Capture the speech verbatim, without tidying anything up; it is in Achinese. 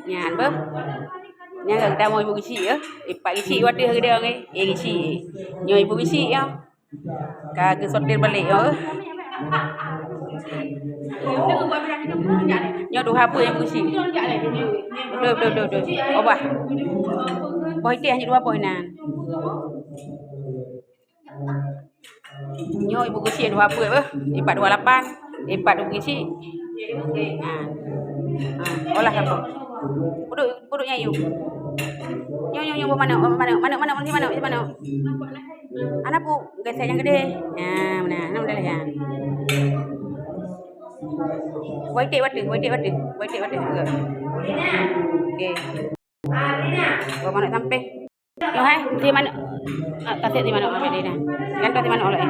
Nyan beuh. Nyan ka geutamong ibu geuchik ya. Ipat geuchik watèe geudong eh. Eh geuchik. Nyoe ibu geuchik ya. Ka geusotir balek ya. Nyoe tuha peuet ibu geuchik. Betul betul betul betul. Obah. Boh iteh hanya dua boh inan. Nyoe ibu geuchik dua peuet beuh, ipat dua lapan, ipat ibu geuchik. Ha. Ha, olah sapo. Peuduek, peuduek nyan yue. Nyoe, nyoe, nyoe, boh manok, boh manok, manok, manok, manok, manok, manok. Hana pu, gesek nyang geudeh. Ha, meunan, hana meunan lagèe nyan. Waitek bateue, waitek bateue, waitek bateue. Okey. Boh manok sampéng. Nyoe hai, ti manok. Ah, kasek ti manok ambil dia dah. Gantoh ti manok oleh.